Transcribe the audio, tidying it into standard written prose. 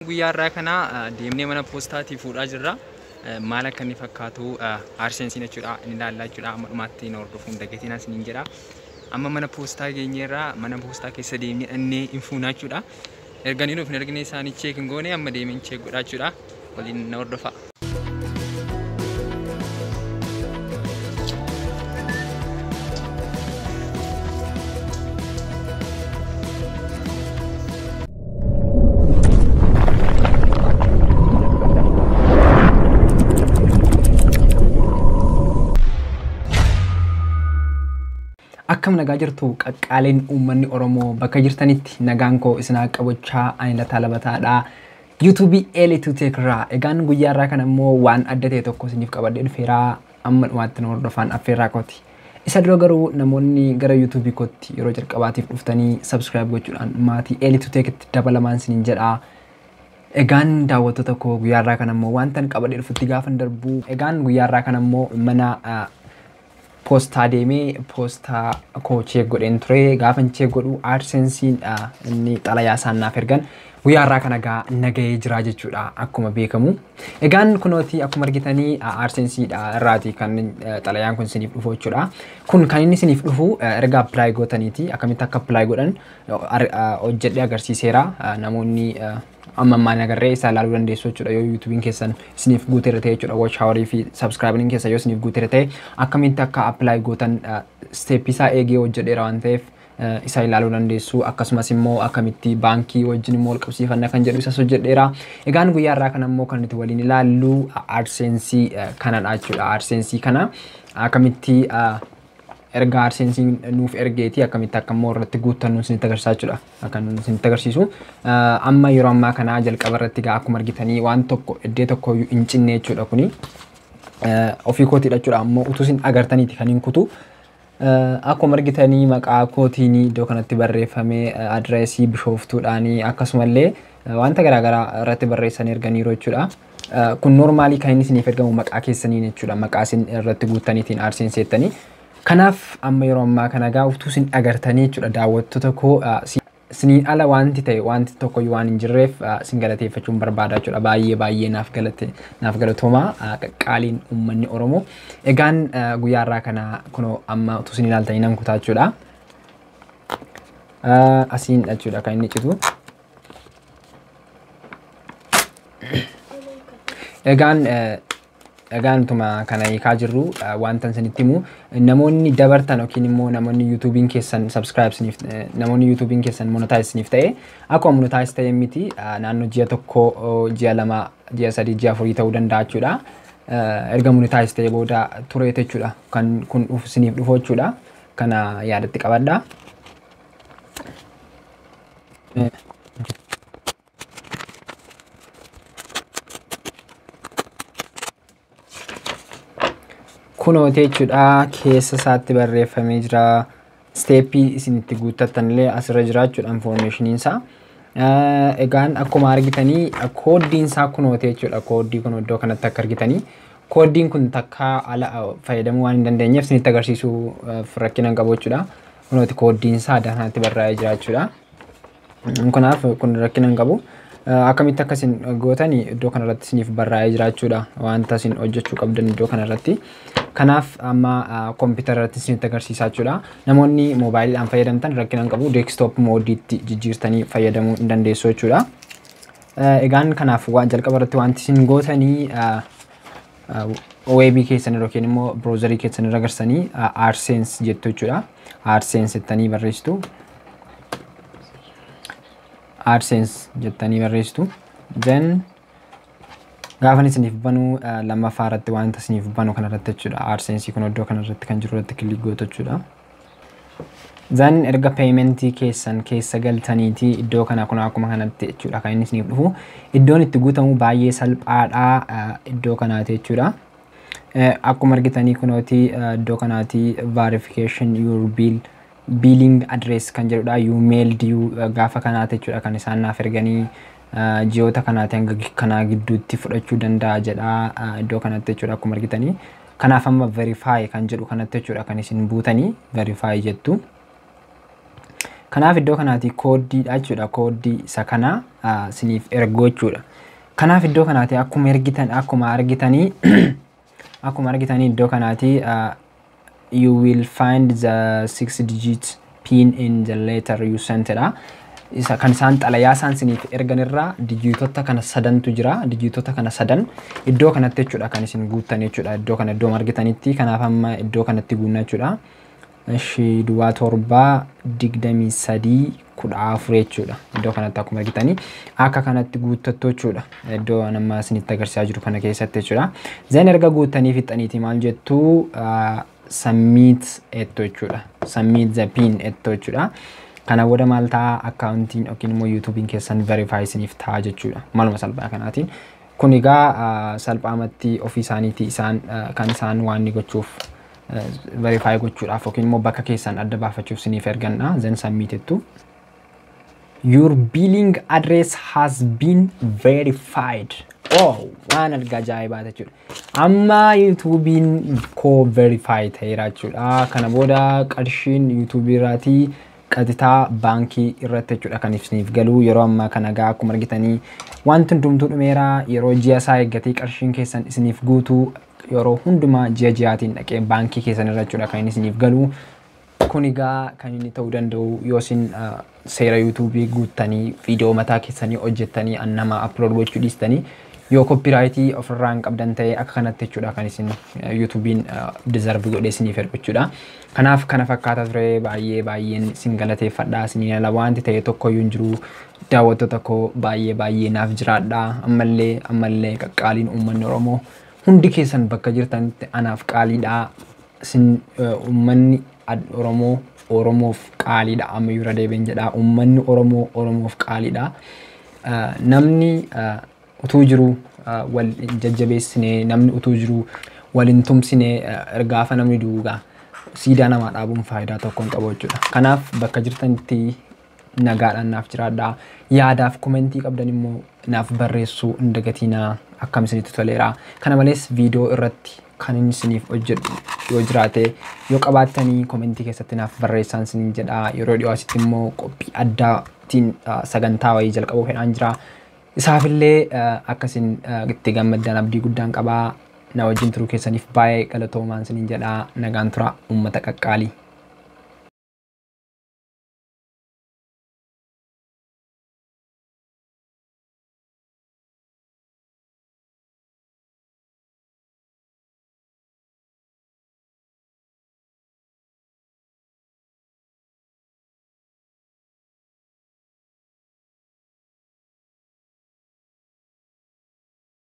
Guyyaa irraa kana deemnee mana poostaatii fuudhaa jirra. Maal akka inni fakkaatu AdSensiin jechuudha inni ilaallaa jechuudha. Amma dhumaatti na hordofuun dagatiin isiniin jedha. Amma mana poostaa geenyeerraa mana poostaa keessa deemnee dhannee hin fuunaa jechuudha. Erga inni nuuf hin ergine isaanii check hin goone, amma deemeen check godhaa jechuudha. Waliin na hordofaa. Akkam nagaa jirtu qaqqaaleen uummanni Oromoo? Bakka jirtanitti nagaan koo isin haa qabachaa. Ani Lataa Labataadha. YouTubeii Eelituu Teekirraa. Egaan guyyaa irraa kana immoo waan adda ta'e tokko isiniif qabadhee dhufeeraa, amma dhumaatti na hordofaan affeerraa kooti. Isa dura garuu namoonni gara YouTubeii kootti yeroo jalqabaatiif dhuftanii subscribe gochuudhaan maatii Eelituu Teekitti dabalamaan isiniin jedhaa. Egaan daawwattoota koo, guyyaa irraa kana immoo wanta qabadhee dhufutti gaafan darbu, egaan guyyaa irraa kana immoo mana poostaa deemee poostaa koo check godheen ture. Gaafan check godhu AdSensiin inni xalayaa isaan naaf ergan guyyaa irraa kana gaa nagahee jira jechuudha akkuma beekamu. Egaan kunooti akkuma argitanii AdSensiidha irraati kan xalayaan kun isiniif dhufu jechuudha. Kun kan inni isiniif dhufu erga apply gootaniiti. Akkamitti akka apply godhan hojjedhee agarsiiseera. Namoonni amma ammaan agarree isaa ilaaluu dandeessu jechuudha, yoo YouTubeiin keessan isiniif guuteera ta'e jechuudha, watch hourii fi subscribing keessan yoo isiniif guuteera ta'e, akkamitti akka apply gootan step isaa eegee hojjedheera waan ta'eef isa ilaaluu dandeessu. Akkasumas immoo akkamitti baankii wajjin immoo wal qabsiifanna kan jedhu isas hojjedheera. Egaan guyyaa irraa kana immoo kan nuti waliin ilaallu AdSense kanadha jechuudha. AdSense kana akkamitti erga AdSensiin nuuf ergeeti akkamitti akka immoo irratti guuttannu isinitti agarsiisaa jechuudha. Akka isinitti agarsiisu. Amma yeroo ammaa kana jalqaba irratti gaa akkuma argitanii waan tokko iddoo tokko hin cinne jechuudha kuni. Ofii kootiidha jechuudha, ammoo utuu isin agartaniiti kan hin kutu. Akkuma argitanii maqaa kootiin iddoo kanatti barreeffamee, adireesii Bishooftuudhaanii, akkasumallee wanta garaagaraa irratti barreessanii erganiiru jechuudha. Kun normalii kan inni isiniif ergamu maqaa keessaniin jechuudha. Maqaa isin irratti guuttaniitiin AdSense jettanii. Kanaaf amma yeroo ammaa kana gaa utuu isin agartanii jechuudha, daawwattoota koo, isiniin ala wanti ta'e wanti tokko waan hin jirreef isin galateeffachuun barbaada jechuudha. Baay'ee baay'ee naaf galate, naaf galatoomaa qaqqaaliin uummanni Oromoo. Egaan guyyaa irraa kana kunoo amma utuu isin ilaaltanii nan kutaa jechuudha. Asiin jechuudha kan inni citu. Egaan tuma kana hiikaa jirru wanta isinitti himu, namoonni dabartan yookiin immoo namoonni YouTubeiin keessan subscribe isiniif, namoonni YouTubeiin keessan monetize isiniif ta'e, akkuma monetize ta'e miti, naannoo ji'a 1, ji'a 2, ji'a 3, ji'a 4 ta'uu danda'a jechuudha. Erga monetize ta'e booda tureet jechuudha kan kun dhufu isiniif dhufu jechuudha. Kana yaadatti qabadha. Kunooti jechuudha, keessa isaatti barreeffamee jira. Stepii isin itti guuttattan illee asirra jira jechuudha informationiin isaa. Egaan akkuma argitanii kooddiin isaa kunooti jechuudha. Kooddii kun iddoo kanatti akka argitanii kooddiin kun takka ala fayyadamuu waan hin dandeenyeef isinitti agarsiisuu rakkina hin qabu jechuudha. Kunooti kooddiin isaa adda kanatti barraa'ee jira jechuudha. Kanaaf kun rakkina hin qabu. Akkamitti akka isin gootani iddoo kanarratti isiniif barraa'ee jira jechuudha. Wanta isin hojjechuu qabdan iddoo kanarratti. Kanaaf amma koompitara irratti isinitti agarsiisaa jechuudha. Namoonni moobaayiliidhaan fayyadamtan rakkina hin qabu. Desktop modeiitti jijjiirtanii fayyadamuu hin dandeessu jechuudha. Egaan kanaaf waan jalqaba irratti wanti isin gootanii webii keessan yookiin immoo browserii keessan irra garsanii AdSense jettu jechuudha. AdSense jettanii barreessitu. AdSense jettanii barreessitu. Then gaafa isiniif banuu lammaffaa irratti wanta isiniif banu kanarratti jechuudha. AdSense kun iddoo kanarratti kan jiru irratti click gootu jechuudha. Then erga paymentii keessan keessa galtaniiti iddoo kana kun akkuma kanatti jechuudha kan inni isiniif dhufu. Iddoon itti guutamu baay'ee salphaadha iddoo kanaati jechuudha. Akkuma argitanii kunooti iddoo kanaati verification your billing address kan jedhudha. You mailed you gaafa kanaati jechuudha kan isaan naaf erganii, ji'oota kanaati hanga kanaa gidduutti fudhachuu danda'a jedha iddoo kanatti jechuudha akkuma argitanii. Kanaaf amma verify kan jedhu kanatti jechuudha kan isin buutanii verify jettu. Kanaaf iddoo kanaati kooddiidha jechuudha. Kooddii isa kana isiniif ergu jechuudha. Kanaaf iddoo kanaati akkuma argitanii iddoo kanaati "You will find the six digit pin in the letter you sent" dha. Isa kan isaan xalayaa isaan isiniif ergan irraa dijiitota kana sadantu jira. Dijiitota kana sadan iddoo kanatti jechuudha kan isin guuttan jechuudha. Iddoo kana iddoo argitanitti, kanaaf amma iddoo kanatti guunna jechuudha. Ishi 07 23 14 jechuudha. Iddoo kanatti akkuma argitanii akka kanatti guuttattu jechuudha. Iddoo amma isinitti agarsiisaa jiru kana keessatti jechuudha. Then erga guuttanii fixxaniiti maal jettu? Submit etto jechuudha. Submit the pin etto jechuudha. Kana booda maal ta'a? Akkaawuntiin yookiin immoo yuutuubiin keessan verify isiniif ta'a jechuudha. Maluma salphaa kanaatiin. Kun egaa salphaamatti ofii isaaniitii isaan kan isaan waan inni gochuuf, verify gochuudhaaf yookiin immoo bakka keessan adda baafachuuf isiniif erganna. Then submit ettu. "Your billing address has been verified." Oh, waan argaa ajaa'ibaa jechuudha. Amma yuutuubiin koo verify ta'eera jechuudha. Kana booda qarshiin yuutuubii irraatii qaxitaa baankii irratti jechuudha kan isiniif galu. Yeroo ammaa kana gaa akkuma argitanii wanti hundumtuu dhumeera. Yeroo ji'a isaa eeggatee qarshiin keessan isiniif guutuu, yeroo hundumaa ji'a ji'aatiin dhaqee baankii keessan irra jechuudha kan inni isiniif galu. Kun egaa kan inni ta'uu danda'u yoo isin seera yuutuubii guuttanii, viidiyoo mataa keessanii hojjettanii, nama upload gochuu dhiistanii, yoo copyright ofirraa hin qabdan ta'e, akka kanatti jechuudha kan isin yuutuubiin deserve godhee isiniif ergu jechuudha. Kanaaf kana fakkaata ture. Baay'ee baay'een isin galateeffadha. Isiniin ala wanti ta'e tokkoyyuu hin jiru. Daawwattoota koo, baay'ee baay'ee naaf jiraadha. Ammallee ammallee qaqqaaliin uummanni Oromoo hundi keessan bakka jirtanitti anaaf qaaliidha. Isin uummanni Oromoo Oromoof qaaliidha. Ammayyuu irra deebiin jedha. Uummanni Oromoo Oromoof qaaliidha. Namni utuu jiru wal jajjabeessinee, namni utuu jiru wal hin tumsine, gaafa namni du'uugaa siidaa namaa dhaabuun faayidaa tokko hin qabu jechuudha. Kanaaf bakka jirtanitti nagaadhaan naaf jiraadhaa. Yaadaaf komentii qabdan immoo naaf barreessuu hin dagatinaa, akkam isinitti toleera. Kana malees viidiyoo irratti kan inni isiniif hojjedhu yoo jiraate, yoo qabaattanii, komentii keessatti naaf barreessaan isiniin jedha. Yeroo dhiyoo asitti immoo qophii addaatiin sagantaa wayii jalqabuu fedhaan jira. Isaafillee akkasin itti gammaddan abdii guddaan qabaa. Na wajjin turuu keessaniif baay'ee galatoomaan isiniin jedha. Nagaan tura, uummata qaqqaalii.